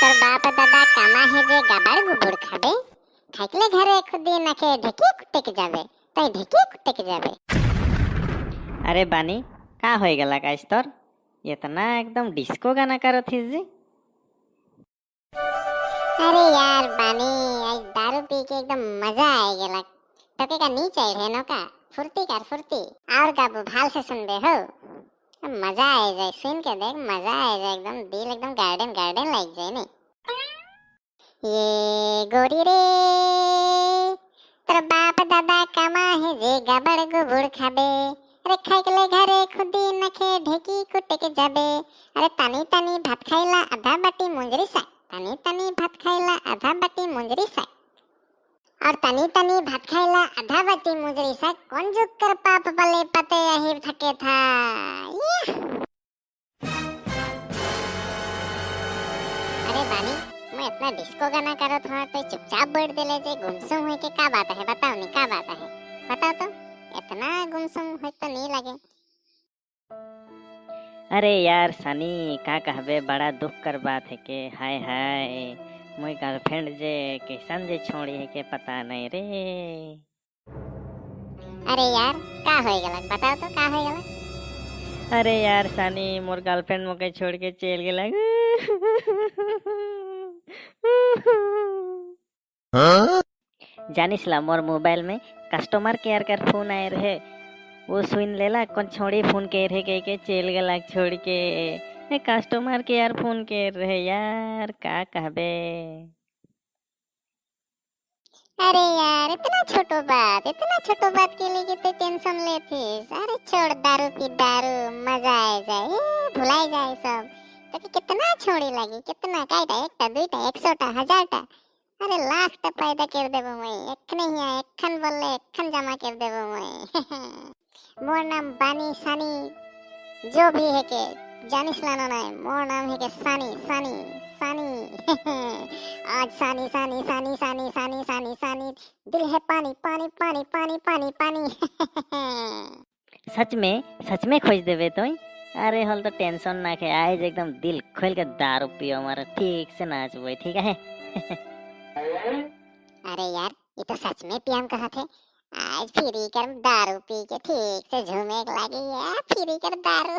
तोर बाप दादा कामा है जे गाबाड़ गुबुड़ खाबे, खाइकले घरे खुदी नाखे ढेकी कुटे के जाबे, तई ढेकी कुटे के जाबे। अरे बानी, का हो गला आज तोर? इतना एकदम डिस्को गाना करत हिस जी। अरे यार बानी, आज दारू पी के एकदम मजा आ गेला। तोके का नी चाहिए है नो का? फुर्ती कर फुर्ती, और गाबू भाल से सुनबे हो, मजा आ जाए। सुन के देख, मजा आ जाए एकदम, दिल एकदम गार्डन गार्डन लाग जाए। नहीं ये गोरी रे, तोर बाप दादा कमा है जे गबड़ गुबुड़ खाबे, अरे खाइकले घरे खुदी नखे ढेकी कुटे के जाबे। अरे तानी तानी भात खाइला आधा बाटी मुंजरी साग, तानी तानी भात खाइला आधा बाटी मुंजरी साग, और तानी तानी भात खाइला आधा बाटी मुंजरी साग, कौन जुग कर पाप बले पते यही थके था। अरे बानी, मैं इतना डिस्को गाना करत हूँ तो चुपचाप बैठ दिले जे, गुमसुम होए के का बात है? बताओ नी का बात है, बताओ तो। इतना गुमसुम होए तो नहीं लगे। अरे यार सनी, का कहबे, बड़ा दुख कर बात है के। हाय हाय, मोर गर्लफ्रेंड जे कैसन जे छोड़ी है के पता नहीं रे। अरे यार का होए गला, बताओ तो का होए गला? अरे यार सनी, मोर गर्लफ्रेंड मोके छोड़ के चल गेला। जानिस ला, मोर मोबाइल में कस्टमर केयर कर फोन आए रहे, वो सुन लेला कौन छोड़ी फोन के रहे के, के चल गेला छोड़ के। ए कस्टमर केयर फोन के रहे यार, का कहबे। अरे यार इतना छोटो बात, इतना छोटो बात के लिए कितने टेंशन लेथिस। अरे छोड़, दारू पी दारू, मजा आ जाए, भुलाई जाए सब। तो कि कितना छोड़ी लगी, कितना काईटा, एकटा दुईटा 100टा 1000टा, अरे लाख टा पैदा कर देबो मैं, एखने ही एखन बोलले एखन जमा कर देबो मैं। मोर नाम बानी सानी जो भी है के जानिस लानो नहीं, मोर नाम है के सानी सानी सानी। आज सानी सानी सानी सानी सानी सानी सानी, दिल है पानी पानी पानी पानी पानी पानी। सच में, सच में खोज देबे तो? अरे हल तो टेंशन ना के, आज एकदम दिल खोल के दारू पियो हमारा, ठीक से नाचबो, ठीक है? अरे यार ये तो सच में पियम कहा थे, आज फ्री कर दारू पी के ठीक से झूमे लगी है, फ्री कर दारू।